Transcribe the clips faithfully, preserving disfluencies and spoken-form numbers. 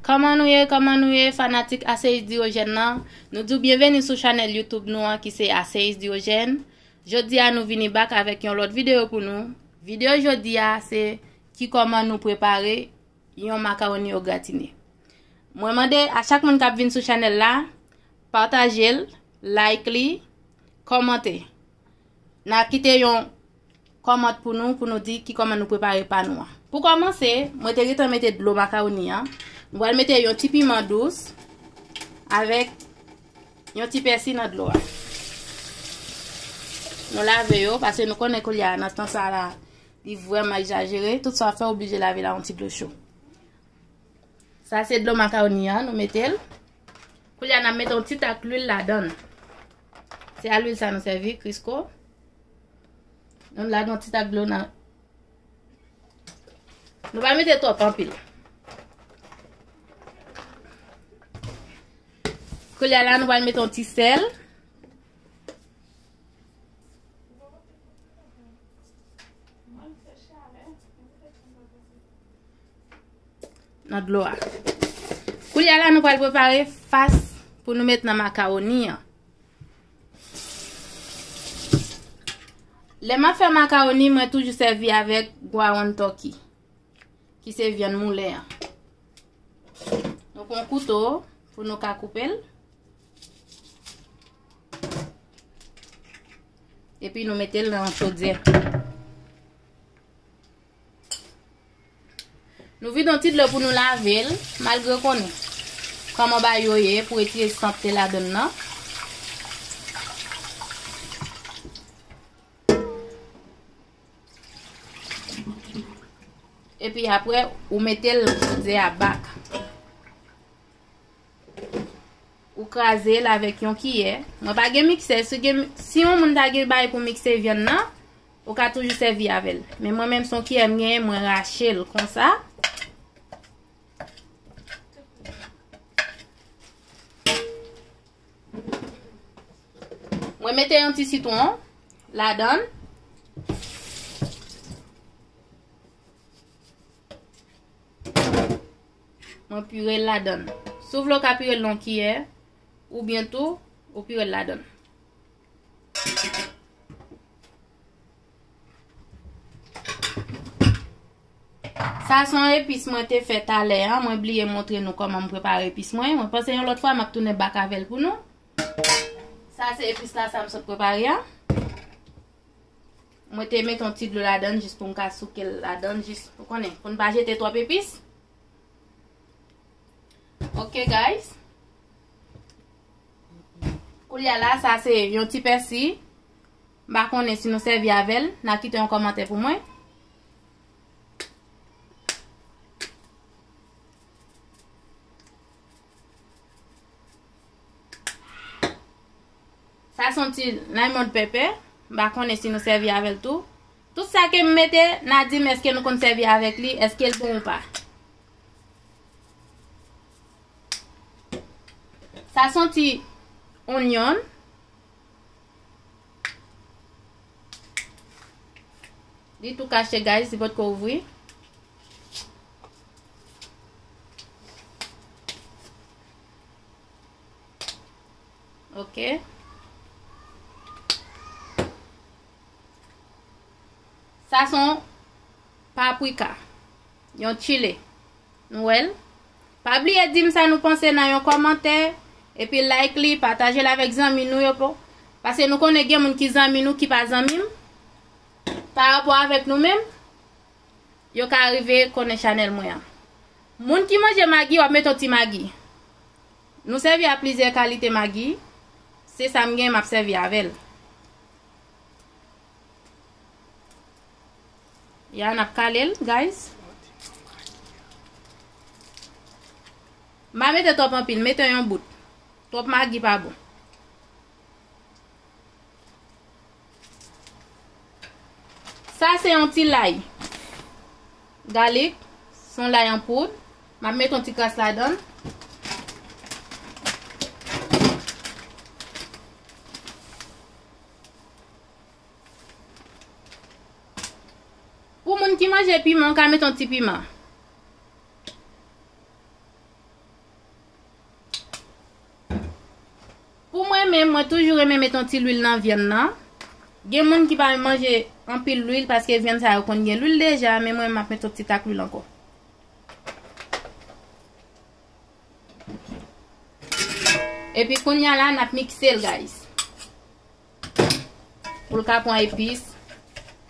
Kòman nou ye, kòman nou ye, fanatik Aseyis Dirojèn nan? Nou di w byenveni sou chanèl YouTube nou an ki se Aseyis Dirojèn. Jodi a nou vini back avèk yon lòt videyo pou nou. Videyo jodi a se ki kòman nou prepare yon makawoni o gratine. Mwen mande a chak moun k ap vin sou chanèl la, pataje l, like li, kòmante. N a kite yon kòmant pou nou, pou nou di ki kòman nou prepare pa nou an. Pou kòmanse, mwen te gentan mete dlo makawoni an. Nou pral mete yon ti piman dous avèk yon ti pèsi nan dlo a. Nou lave yo, paske nou konnen koulye a, nan tan sa la, li vrèman egzajere. Tout sa w ap fè, w oblije lave l ak yon ti dlo cho. Sa se dlo makawoni an, nou mete l. Koulye a, n ap mete yon ti tak lwil ladan l. Se a lwil sa nou sèvi, Crisco. Nou lage yon ti tak dlo nan. Nou pa mete twòp anpil. Koulye a la, nou pral mete yon ti sèl. Nan dlo a. Koulye a la, nou pral prepare fas pou nou met nan makawoni an. Lè m ap fè makawoni, mwen toujou sèvi avèk ground turkey, ki se vyann moulen an. Nou pran kouto pou nou ka koupe l. Epi nou mete l nan chodyè. Nou vide yon ti dlo pou nou lave l, malgre w konnen kòman bagay yo ye, pou retire sant te ladan l nan. Epi apre, ou mete l nan chodyè a bak. Ou kraze l avèk yon kiyè. Mwen pa gen miksè. Si gen, si yon moun ta gen bagay pou mikse vyann nan, ou ka toujou sèvi avè l. Men mwen menm, se yon kiyè m genyen, mwen rache l konsa. Mwen mete yon ti sitwon ladan l. Mwen pire l ladan l. Si w vle, w ka pire l nan yon kiyè, oubyen tou, ou pire l ladan l. Sa se yon epis mwen te fè talè a. Mwen bliye montre nou kòman m prepare epis mwen. Mwen panse yon lòt fwa m ap tounen bak avè l pou nou. Sa se epis la, sa m sot prepare a. Mwen te met yon ti dlo ladan l jis pou m ka souke l ladan l, jis, ou konnen, pou n pa jete twòp epis. Ok, guys. Koulye a la, sa se yon ti pèsi. M pa konnen si nou sèvi avè l. N a kite yon kòmantè pou mwen. Sa se yon ti lemon pepper. M pa konnen si nou sèvi avè l tou. Tout sa ke m mete, n a di m èske nou konn sèvi avèk li, èske l bon ou pa. Sa se yon ti onyon. Li tou kache, guys, li potko ouvri. Ok. Sa se yon paprika, yon chile. Nou wè l? Pa bliye di m sa nou panse nan yon kòmantè, epi like li, pataje l avèk zanmi nou yo, po-, paske nou konnen gen moun ki zanmi nou ki pa zanmi m, pa rapò avèk nou menm, yo ka rive konnen chanèl mwen an. Moun ki manje magi, w ap met yon ti magi. Nou sèvi a plizyè kalite magi, se sa m gen, m ap sèvi avè l. Ya, n ap kale l, guys. M pa mete twòp anpil, mete yon bout. Twòp magi pa bon. Sa se yon ti lay. Galik, se yon lay an poud. M ap mete yon ti kras ladan l. Pou moun ki manje piman, w ka mete yon ti piman. Men mwen toujou renmen met yon ti lwil nan vyann nan. Gen moun ki pa manje anpil lwil paske vyann sa yo konn gen lwil deja, men mwen m ap met yon ti tak lwil ankò. Epi kounye a la, n ap mikse l, guys. Pou l ka pran epis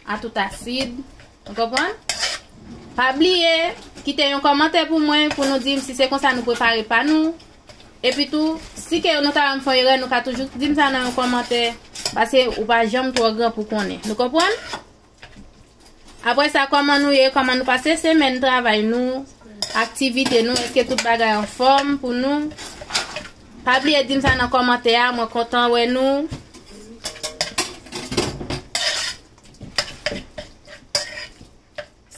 a tout asid. Ou konprann? Pa bliye kite yon kòmantè pou mwen, pou nou di m si se konsa nou prepare pa nou. Epi tou, si ke nou ta wè m fè yon erè, nou ka toujou di m sa nan yon kòmantè. Paske ou pa janm twò gran pou konnen. Nou konprann? Apre sa, kòman nou ye? Kòman nou pase semèn travay nou, aktivite nou? Èske tout bagay anfòm pou nou? Pa bliye di m sa nan kòmantè a, mwen kontan wè nou.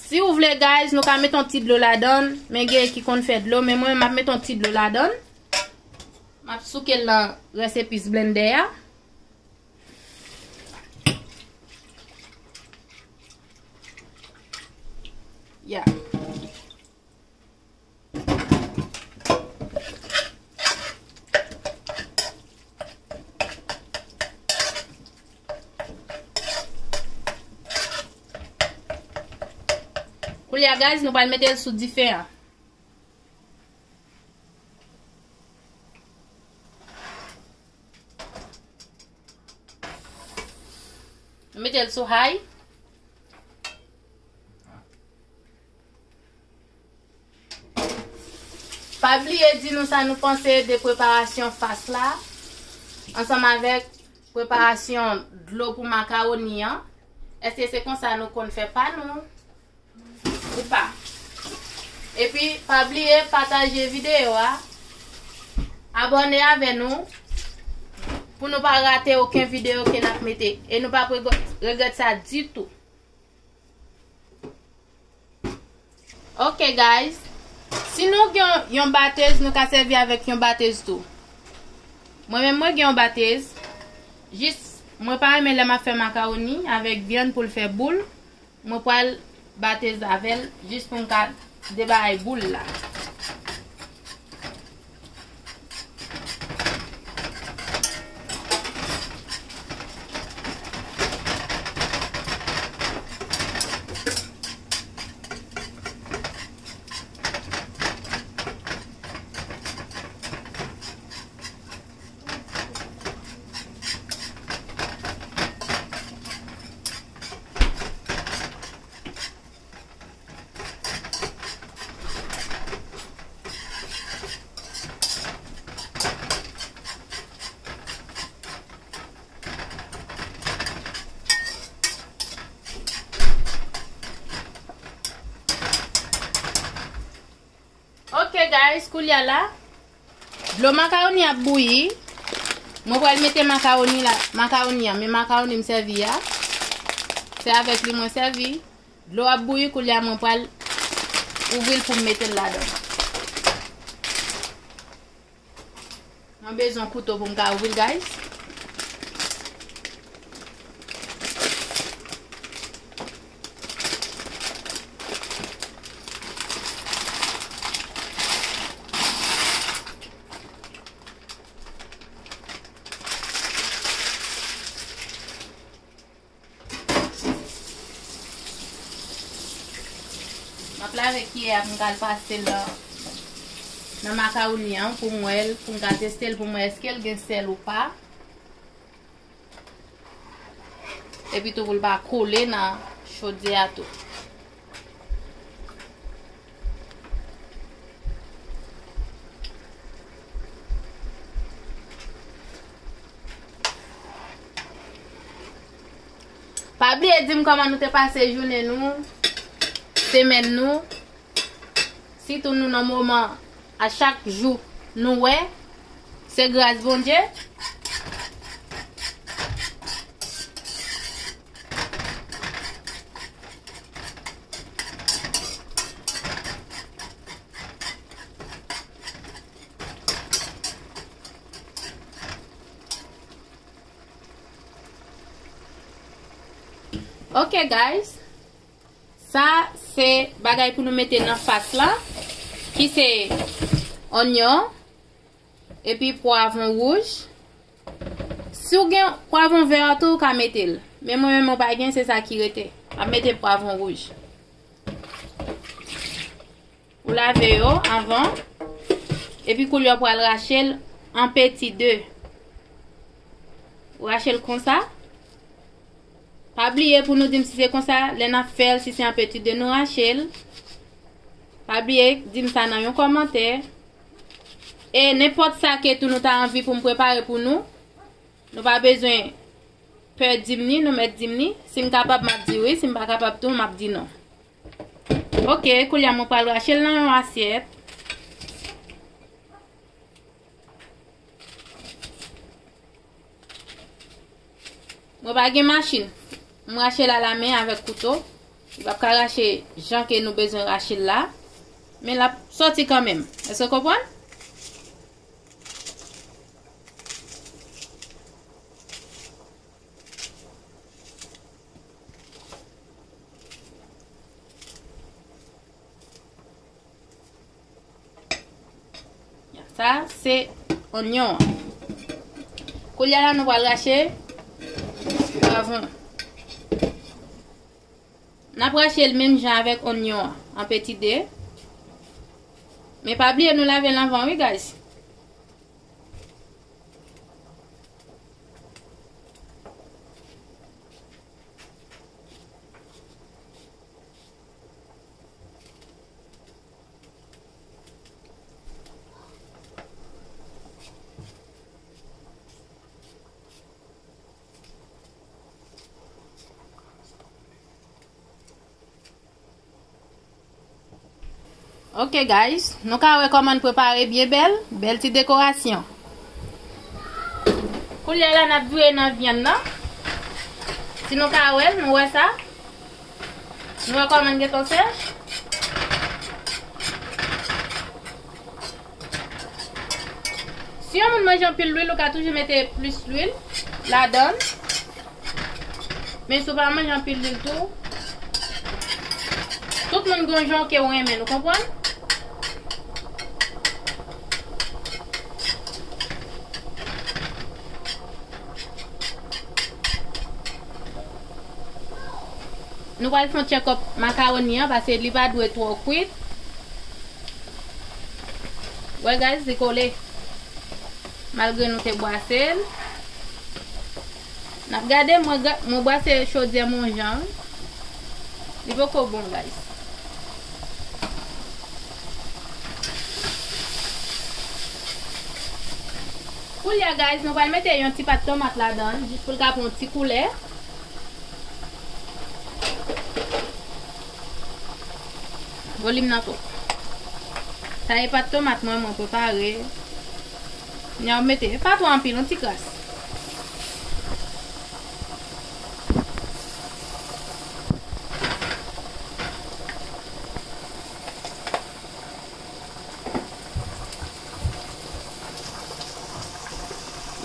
Si w vle, guys, nou ka met yon ti dlo ladan l, men gen ki konn fè dlo, men mwen, m ap met yon ti dlo ladan l. M ap souke l nan rès epis blendè a. Ya. Koulye a, guys, nou pral mete l sou dife a. Nou mete l sou high. Pa bliye di nou sa nou panse de preparasyon fas la, ansanm avèk preparasyon dlo pou makawoni an. Èske se konsa nou konn fè pa nou? Ou pa. Epi, pa bliye pataje videyo a, abòne avè nou, pou nou pa rate okenn videyo ke n ap mete. E nou p ap regrèt, regrèt sa ditou. Ok, guys. Si nou gen yon batez, nou ka sèvi avèk yon batez tou. Mwen menm, mwen gen yon batez. Jis, mwen pa renmen lè m ap fè makawoni avèk vyann pou l fè boul. Mwen pral batez avè l jis pou m ka debay boul la. Ok, guys, koulye a la, dlo makawoni ap bouyi. Mwen pral mete makawoni la, makawoni an, men makawoni m sèvi a, se avèk li mwen sèvi. Dlo ap bouyi, koulye a mwen pral ouvri l pou m mete l ladan. Mwen bezwen kouto pou m ka ouvri l, guys. M ap lave kiyè a pou m ka al pase l nan, nan makawoni an pou m wè l, pou m ka teste l pou m wè èske l gen sèl ou pa. Epi tou pou l pa kole nan chodyè a tou. Pa bliye di m kòman nou te pase jounen nou, semèn nou. Sitou nou nan moman a chak jou nou wè, se gras Bondye. Ok, guys. Sa se bagay pou nou mete nan fas la, ki se onyon, epi pwavwon wouj, Si w gen pwavwon vè tou, ou ka mete l. Men mwen menm, mwen pa gen, se sa ki rete. M ap mete pwavwon wouj. Ou lave yo anvan. Epi koulye a w pral rache l an peti de. Ou rache l konsa. Pa bliye pou nou di m si se konsa, lè n ap fè l, si se an peti de nou rache l. Pa bliye di m sa nan yon kòmantè. E nenpòt sa ke tou nou ta anvi pou m prepare pou nou, nou pa bezwen pè di m ni, nou mèt di m ni. Si m kapab, m ap di wi. Si m pa kapab tou, m ap di non. Ok, koulye a mwen pral rache l nan yon asyèt. Mwen pa gen machin. Mwen rache l alamen avèk kouto. Li p ap ka rache jan ke nou bezwen rache l la. Men l ap sòti kanmenm. Èske w konprann? Sa, se onyon an. Koulye a la, nou pral rache pwavwon. N ap rache l menm jan avèk onyon an, an peti de. Men pa bliye nou lave l anvan, wi, guys. Ok, guys, nou ka wè kòman n prepare byen bèl, bèl ti dekorasyon. Koulye a la, n ap vire nan vyann nan. Si nou ka wè l, nou wè sa. Nou wè kòman l gentan sèch. Si yon moun manje anpil lwil, ou ka toujou mete plis lwil ladan l. Men si w pa manje anpil lwil tou, tout moun gen yon jan ke w renmen, nou konprann? Nou pral fè yon check up makawoni an, paske li pa dwe twò kwit. Wè, guys, li kole. Malgre nou te bwase l. N ap gade, mwen, mwen bwase chodyè m yon jan, wi. Li poko bon, guys. Koulye a, guys, nou pral mete yon ti pat tomat ladan l, jis pou l ka pran yon ti koulè. Volim nan tou. Sa e pat tomat mwen, mwen prepare. Kounye a w mete, e pa twò anpil, yon ti kras.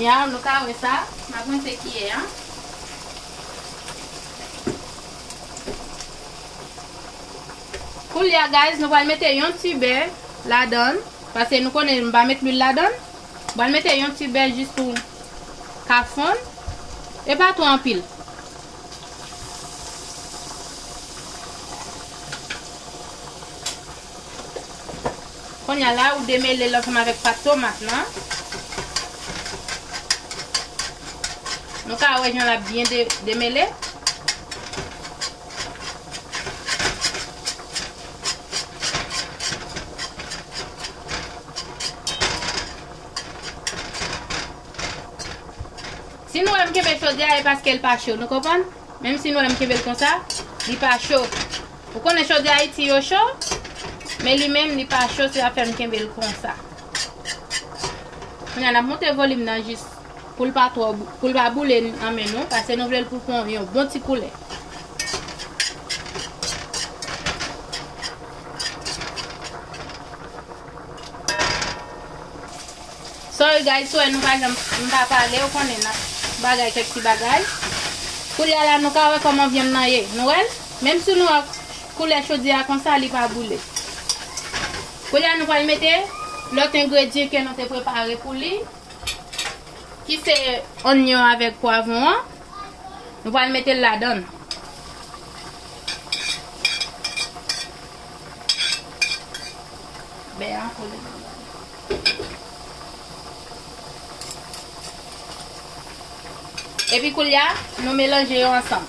Ya, nou ka wè sa. M ap rinse kiyè an. Koulye a, guys, nou pral mete yon ti bè ladan l, paske nou konnen m pa met lwil ladan l. M pral mete yon ti bè jis pou ka fonn. E pa twò anpil. Kounye a la, ou demele l ansanm avèk pat tomat lan. Nou ka wè jan l ap byen de-, demele. Si nou wè m kenbe chodyè a, e paske l pa cho, nou konprann? Menm si nou wè m kenbe l konsa, li pa cho. Ou konnen chodyè Ayiti yo cho, men li menm li pa cho, se sa fè m kenbe l konsa. Kounye a n ap monte volim nan jis pou l pa twò bou-, pou l pa boule nan men nou, paske nou vle l pou l pran yon bon ti koulè. Sorry guys, si w wè nou pa janm, m pa pale, ou konnen n ap bagay kèk ti bagay. Koulye a la, nou ka wè kòman vyann nan ye. Nou wè l? Menm si nou wè koulè chodyè a konsa, li pa boule. Koulye a, nou pral mete lòt engredyan ke nou te prepare pou li. ki se onyon avèk pwavwon an, nou pral mete l ladan l. Bè a kole. Epi koulye a, nou melanje yo ansanm.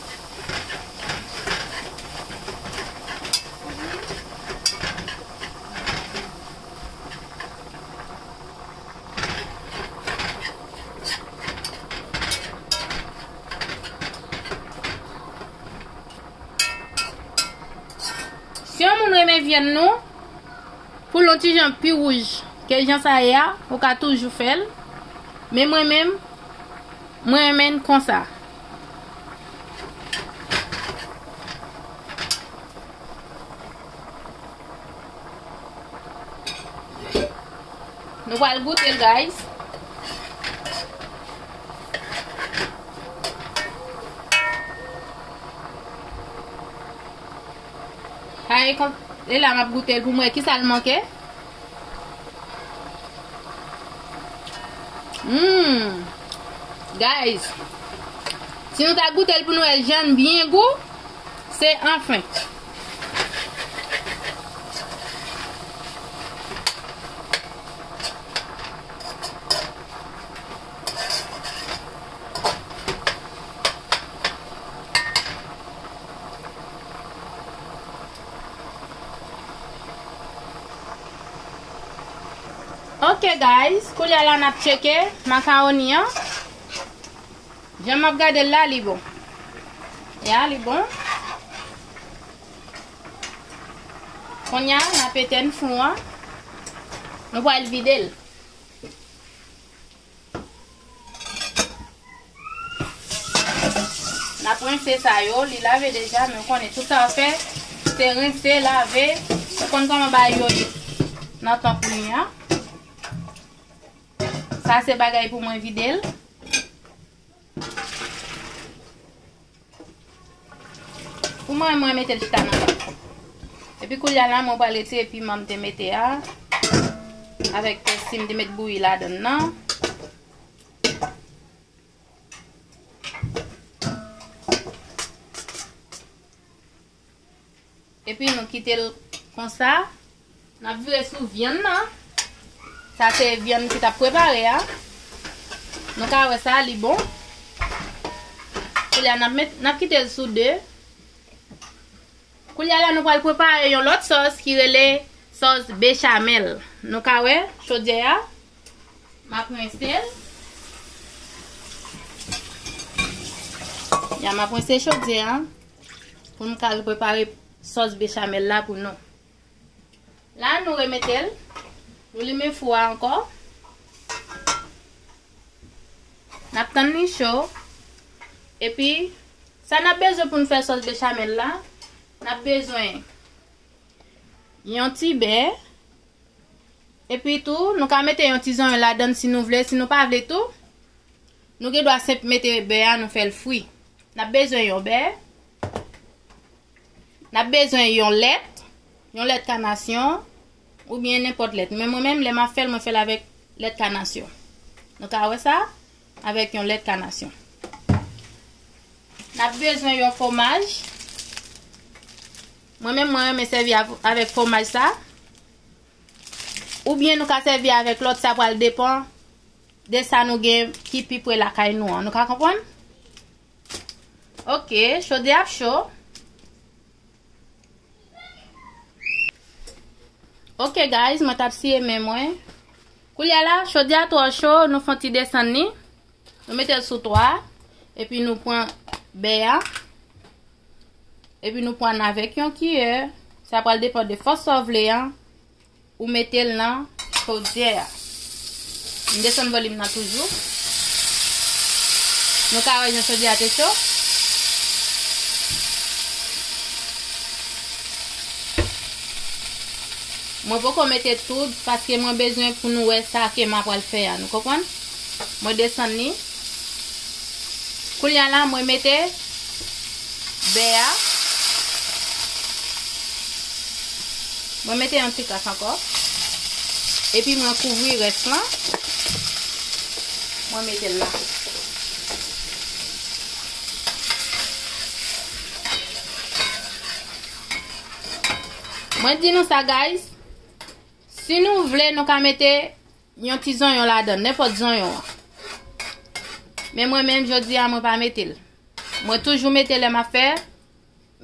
Si yon moun renmen vyann nou, pou l yon ti jan pi wouj ke jan sa ye a, ou ka toujou fè l. Men mwen menm, mwen renmen l konsa. Nou pral goute l, guys. Sa e kon, e la m ap goute l pou m wè kisa l manke. Hmm. Guys, si nou ta goute l pou nou wè jan l byen gou, se anfen. Ok, guys, koulye a la n ap tcheke makawoni an. Jan m ap gade l la, li bon. Ya, li bon. Kounye a, n ap etèn fou an. Nou pral vide l. N ap rense sa yo, li lave deja, men w konnen tout sa w ap fè, se rense, lave. Ou konn kòman bagay yo ye nan tan kounye a. Sa se bagay pou mwen vide l. Pou mwen, mwen mete l chita nan plat. Epi koulye a la, mwen pral retire piman m te mete a, avèk pèsi m te met bouyi ladan l nan. Epi nou kite l konsa. N ap vire sou vyann nan. Sa se vyann ki t ap prepare a. Nou ka wè sa, li bon. Koulye a, n ap met, n ap kite l sou de. Koulye a la, nou pral prepare yon lòt sòs ki rele sòs bechamèl. Nou ka wè chodyè a. M ap rense l. Ya, m ap rense chodyè a pou m ka al prepare sòs bechamèl la pou nou. La, nou remete l. Nou limen fou a ankò. N ap tann li cho. Epi, sa n ap bezwen pou n fè sòs bechamèl la, n ap bezwen yon ti bè. Epi tou, nou ka mete yon ti zonyon ladan l si nou vle. Si nou pa vle tou, nou gen dwa senp mete bè a, nou fè l fri. N ap bezwen yon bè. N ap bezwen yon lèt, yon lèt kanasyon, oubyen nenpòt lèt. Men mwen menm, lè m ap fè l, mwen fè l avèk lèt kanasyon. Nou ka wè sa, avèk yon lèt kanasyon. N ap bezwen yon fwomaj. Mwen menm, mwen renmen sèvi av-, avèk fwomaj sa. Oubyen nou ka sèvi avèk lòt, sa pral depann de sa nou gen ki pi pre lakay nou an. Nou ka konprann? Ok, chodyè ap cho. Ok, guys, mwen t ap siye men mwen. Koulye a la, chodyè a twò cho, nou fè yon ti desann li. Nou mete l sou twa, epi nou pran bè a, epi nou pran avèk yon kiyè. Sa pral depann de fòs sa w vle an, ou mete l nan chodyè a. M desann volim nan toujou. Nou ka wè jan chodyè a te cho. Mwen poko mete tout, paske mwen bezwen pou nou wè sa ke m ap pral fè a. Nou konprann? Mwen desann li. Kounye a la, mwen mete bè a. Mwen mete yon ti kras ankò. Epi mwen kouvri rès lan. Mwen mete l la. Mwen di nou sa, guys. Si nou vle, nou ka mete yon ti zonyon ladan, nenpòt zonyon an. Men mwen menm, jodi a, mwen pa mete l. Mwen toujou mete lè m ap fè,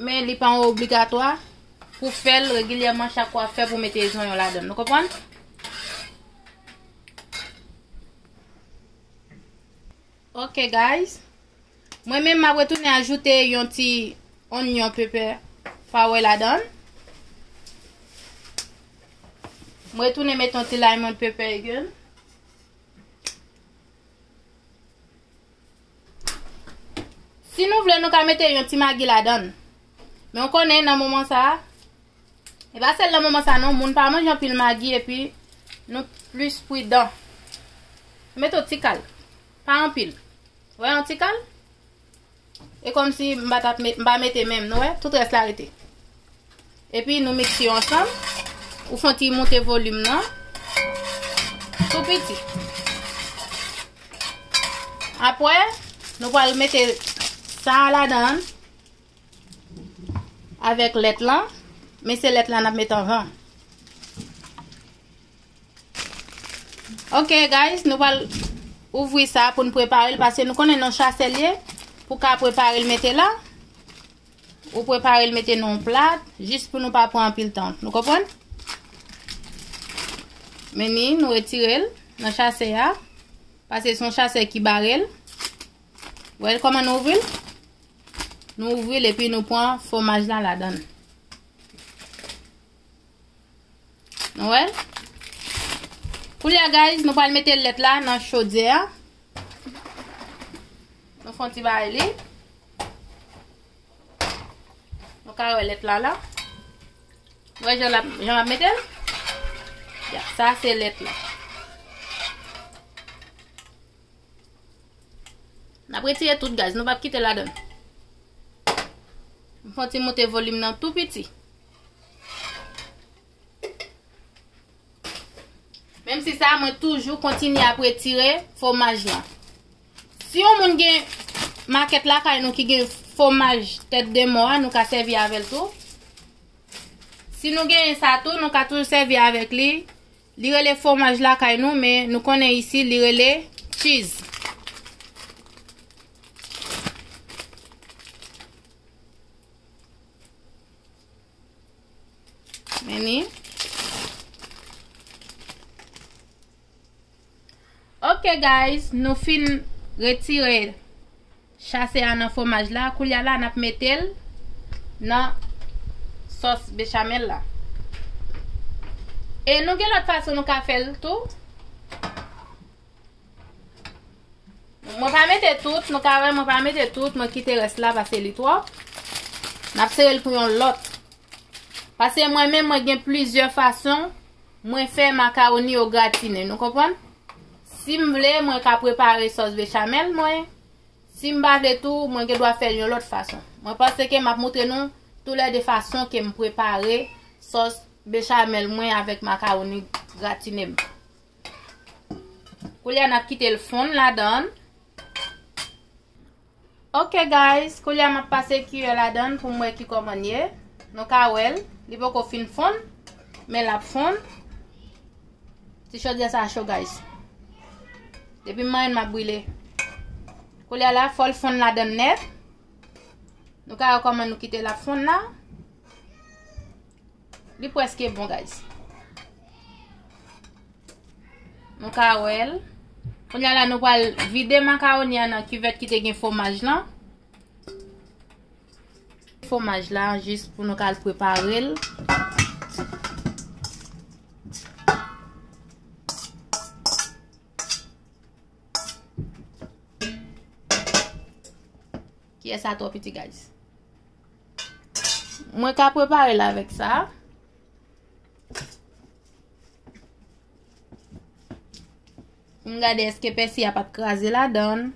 men li pa yon obligatwa pou fè l regilyèman chak fwa w ap fè pou mete zonyon ladan. Nou konprann? Ok, guys. Mwen menm, m ap retounen ajoute yon ti onyon pepper power ladan. Mwen retounen mete yon ti lemon pepper again. Si nou vle, nou ka mete yon ti magi ladan. Men w konnen, nan moman sa a, e pa sèl nan moman sa a non, moun pa manje anpil magi epi nou plis pridan. Mete yon ti kal, pa anpil. Wè, yon ti kal. E kòmsi m pa t ap met, m pa mete menm, nou wè, tout rès la rete. Epi nou mikse yo ansanm. Ou fè yon ti moute volim nan. Tou piti. Apre, nou pral mete sa a ladan avèk lèt lan. Men se lèt la n ap mete anvan. Ok, guys, nou pral ouvri sa pou n prepare l, paske nou konnen nan chasè l ye, pou ka prepare l mete la. Ou prepare l mete nan yon plat, jis pou nou pa pran anpil tan. Nou konprann? Men ni, nou retire l nan chasè a, paske se yon chasè ki bare l. Wè kòman nou ouvri l? Nou ouvri l epi nou pran fwomaj la ladan l. Nou wè l? Koulye a, guys, nou pral mete lèt la nan chodyè a. Nou fè yon ti bagay li. Nou ka wè lèt la la. Wè jan l ap, jan m ap mete l? Ya, sa se lèt la. N ap retire tout, guys, nou p ap kite ladan. M fè yon ti moute volim nan tou piti. Menm si sa, mwen toujou kontinye ap retire fwomaj lan. Si yon moun gen makèt lakay nou ki gen fwomaj tèt de mò a, nou ka sèvi avè l tou. Si nou genyen sa tou, nou ka toujou sèvi avèk li. Li rele fwomaj lakay nou, men nou konnen isi, li rele cheese. Men ni. Ok, guys, nou fin retire chasè a nan fwomaj la. Koulye a la, n ap mete l nan sòs bechamèl la. E nou gen lòt fason nou ka fè l tou. Mwen pa mete tout, nou ka wè mwen pa mete tout, mwen kite rès la paske li twòp. N ap sere l pou yon lòt. Paske mwen menm, mwen gen plizyè fason mwen fè makawoni yo gratine, nou konprann? Si m vle, mwen ka prepare sòs bechamèl mwen. Si m pa vle tou, mwen gen dwa fè l yon lòt fason. Mwen panse ke m ap montre nou toulède fason ke m prepare sòs bechamèl mwen avèk makawoni gratine m. Koulye a n ap kite l fonn ladan. Ok, guys, koulye a m ap pase kiyè ladan pou m wè ki kòman l ye. Nou ka wè l, li poko fin fonn, men l ap fonn. Ti chodyè sa cho, guys. Depi m manyen l, m ap brile. Koulye a la, fò l fonn ladan nèt. Nou ka wè kòman nou kite l ap fonn la. Li prèske bon, guys. Nou ka wè l. Kounye a la, nou pral vide makawoni an nan kivèt ki te gen fwomaj lan. Fwomaj la, jis pou nou ka al prepare l. Kiyè sa twò piti, guys. Mwen ka prepare l avèk sa. M gade èske pèsi a pa t kraze ladan l.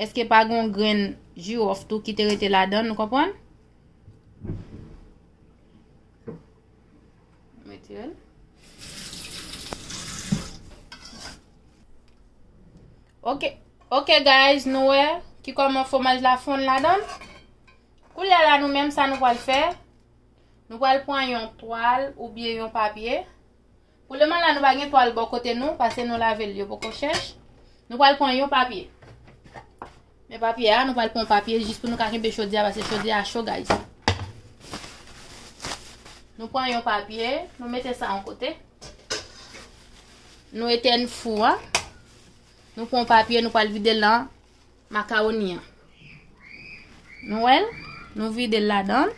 Èske pa gen yon grenn jiwòf tou ki te rete ladan l, nou konprann? Mete l. Ok, ok guys, nou wè ki kòman fwomaj la fonn ladan l. Koulye a la nou menm sa nou pral fè. Nou pral pran yon twal oubyen yon papye. Pou leman la nou pa gen twal bò kote nou, paske nou lave l yo poko chèch. Nou pral pran yon papye. Men papye a, nou pral pran papye jis pou nou ka kenbe chodyè a, paske chodyè a cho, guys. Nou pran yon papye, nou mete sa yon kote. Nou etèn fou a. Nou pran papye, nou pral vide l nan makawoni an. Nou wè l? Nou vide l ladan l.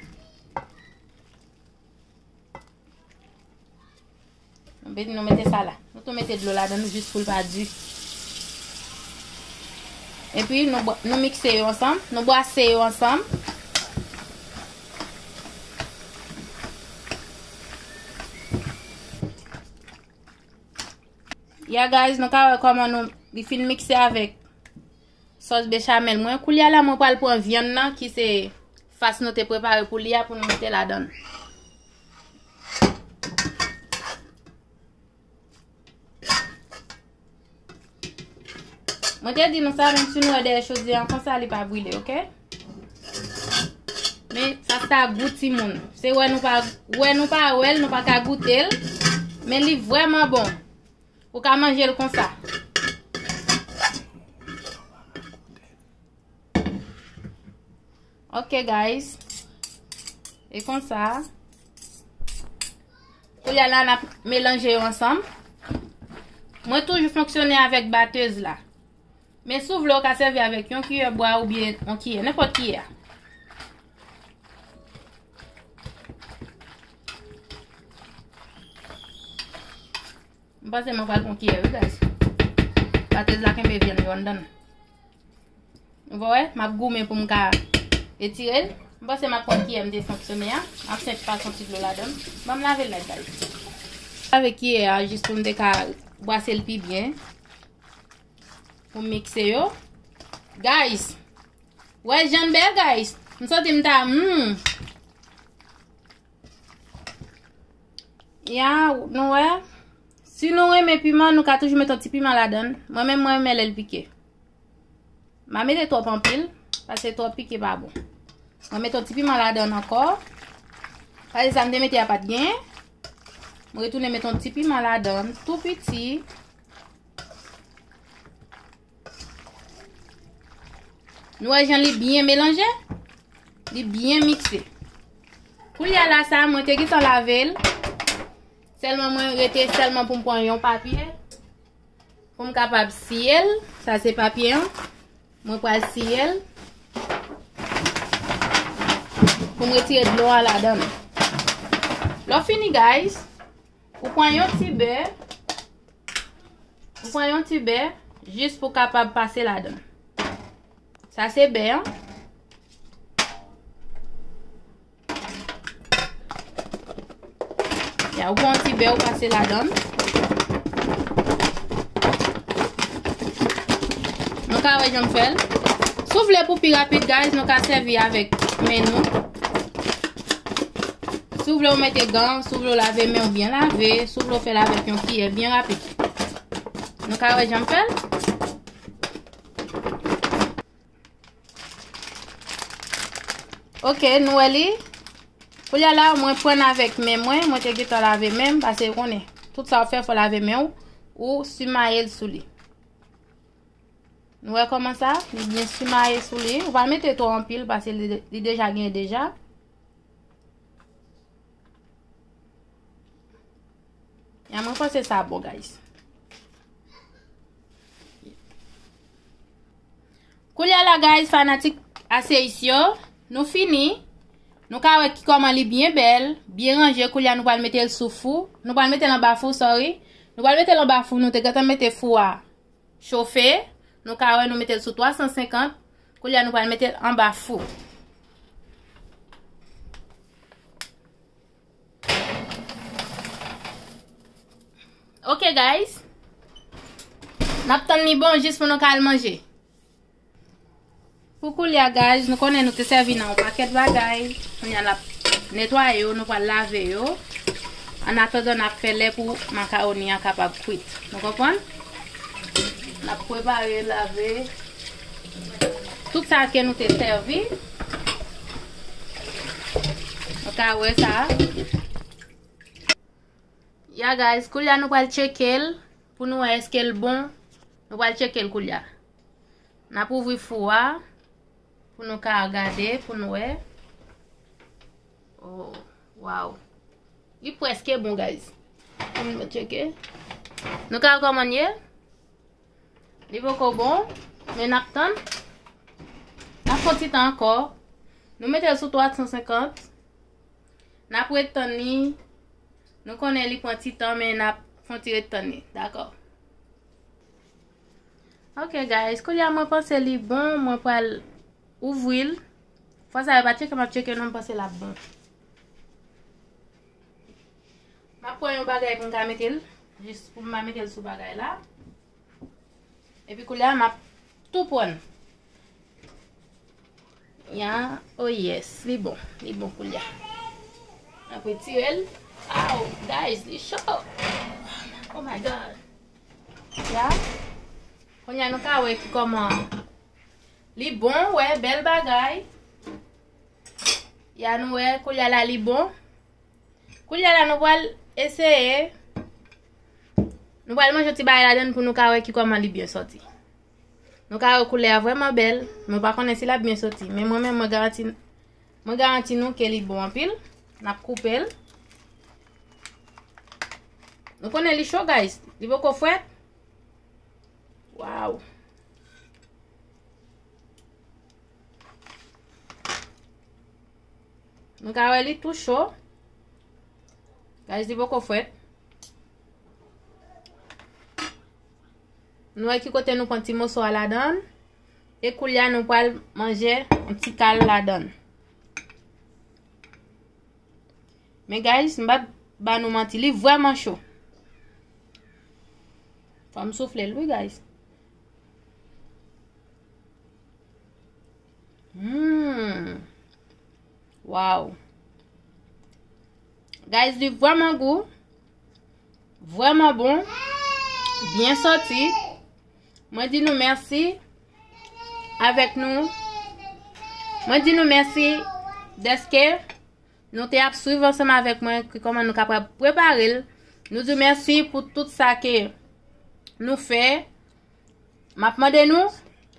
Nou mete, nou mete sa la. Nou tou mete dlo ladan nou jis pou l pa di. Epi nou, nou mikse yo ansanm, nou bwase yo ansanm. Ya guys, nou ka wè kòman nou li fin mikse avèk sòs bechamèl mwen. Koulye a la mwen pral pran vyann nan ki se fas nou te prepare pou li a pou nou mete ladan l. Mwen te di nou sa, menm si nou wè dèyè chodyè an konsa, li pa brile, ok? Men sa, sa gou timoun. Se wè nou pa, wè nou pa wè l, nou pa ka goute l. Men li vrèman bon. Ou ka manje l konsa. Ok guys. E konsa. Koulye a la n ap melanje yo ansanm. Mwen toujou fonksyone avèk batèz la. Men si w vle, w ka sèvi avèk yon kiyè bwa oubyen yon kiyè, nenpòt kiyè. M panse mwen pral pran kiyè wi, guys. Batèz la kenbe vyann yo anndan. Ou wè, m ap goumen pou m ka etire l. M panse m ap pran kiyè m te fonksyone a. M ap fè fason ti dlo ladan. Ban m lave l la, guys. Lave kiyè a jis pou m te ka bwase l pi byen. Pou m mikse yo. Guys, wè jan l bèl, guys. M santi m ta, hmm. Ya, nou wè? Si nou renmen piman, nou ka toujou met yon ti piman ladan l. Mwen menm, mwen renmen lè l pike. M pa mete twòp anpil, paske twòp pike pa bon. Mwen met yon ti piman ladan l ankò. Paske sa m te mete a pa t gen. Mwen retounen met yon ti piman ladan l, tou piti. Nou wè jan li byen melanje? Li byen mikse. Koulye a la sa, mwen te gentan lave l. Sèlman mwen rete sèlman pou m pran yon papye. Pou m kapab siye l. Sa se papye an. Mwen pral siye l. Pou m retire dlo a ladan l. Lè w fini, guys, ou pran yon ti bè. Ou pran yon ti bè, jis pou kapab pase ladan. Sa se bè an. Ya, ou pran yon ti bè, ou pase ladan. Nou ka wè jan m fè l. Si w vle pou pi rapid, guys, nou ka sèvi avèk men nou. Si w vle w mete gan, si w vle w lave men w byen lave, si w vle w fè l avèk yon kiyè byen rapid. Nou ka wè jan m fè l? Ok, nou wè li? Koulye a la, mwen pran avèk men mwen, mwen te gentan lave men m, paske ou konnen, tout sa w fè, fò w lave men w, ou simaye l sou li. Nou wè kòman sa? Li byen simaye sou li. Ou pa mete twò anpil, paske li, li deja gen deja. Ya, mwen panse sa bon, guys. Koulye a la, guys, fanatik Aseyis yo, nou fini. Nou ka wè ki kòman li byen bèl, byen ranje. Koulye a nou pral mete l sou fou. Nou pral mete l anba fou, sorry. Nou pral mete l anba fou. Nou te gentan mete fou a chofe. Nou ka wè nou mete l sou twa san senkant. Koulye a nou pral mete l anba fou. Ok, guys. N ap tann li bon jis pou nou ka al manje. Pou koulye a, guys, nou konnen nou te sèvi nan yon pakèt bagay. Kounye a n ap netwaye yo, nou pral lave yo. Annatandan, n ap fè lè pou makawoni an kapab kwit. Nou konprann? Ap prepare lave tout sa ke nou te sèvi. Nou ka wè sa. Ya, guys, koulye a nou pral tcheke l pou nou wè èske l bon. Nou pral tcheke l koulye a. N ap ouvri fou a pou nou ka gade, pou nou wè. Oh, wow. Li prèske bon, guys. Ann tcheke. Nou ka wè kòman l ye. Li poko bon, men n ap tann. N ap fè yon ti tan ankò. Nou mete l sou twa san senkant. N ap ret tann li. Nou konnen li pran ti tan, men n ap fè yon ti ret tann li. Dakò. Ok, guys, koulye a mwen panse li bon, mwen pral ouvri l. Fwa sa yo pa tcheke, m ap tcheke non, m panse l ap bon. M ap pran yon bagay pou m ka mete l, jis pou m mete l sou bagay la. Epi koulye a, m ap tou pran. Ya, oh yes, li bon, li bon koulye a. M ap retire l. Ow, guys, li cho. Oh my God. Ya. Kounye a nou ka wè ki kòman li bon, wè, bèl bagay. Ya, nou wè, koulye a la li bon. Koulye a la nou pral eseye. Nou pral manje yon ti bagay ladann pou nou ka wè ki kòman li byen sòti. Nou ka wè koulye a vrèman bèl. Mwen pa konnen si l ap byen sòti. Men mwen menm mwen garanti, mwen garanti nou ke li bon anpil. N ap koupe l. Nou konnen li cho, guys. Li poko frèt. Wow. Nou ka wè li tou cho. Guys, li poko frèt. Nou wè ki kote nou pran ti moso a ladann. E koulye a nou pral manje yon ti kal ladann. Men guys, m p ap ba nou manti, li vrèman cho. Fò m soufle l wi guys. Hmm. Wow. Guys, li vrèman gou. Vrèman bon. Byen sòti. Mwen di nou mèsi avèk nou. Mwen di nou mèsi dèske nou te ap swiv ansanm avèk mwen ki kòman nou kapab prepare l. Nou di w mèsi pou tout sa ke nou fè. M ap mande nou,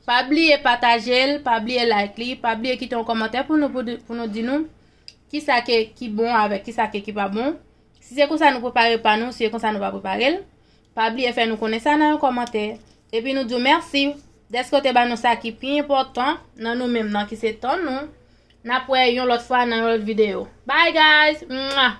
pa bliye pataje l, pa bliye like li, pa bliye kite yon kòmantè pou nou, pou, pou nou di nou kisa ke ki bon avèk kisa ke ki pa bon. Si se konsa nou prepare pa nou, si se konsa nou pa prepare l, pa bliye fè nou konnen sa nan yon kòmantè. Epi nou di w mèsi dèske w te ba nou sa ki pi enpòtan nan nou menm nan, ki se tan nou. N ap wè yon lòt fwa nan yon lòt videyo. Bye guys! Mwah!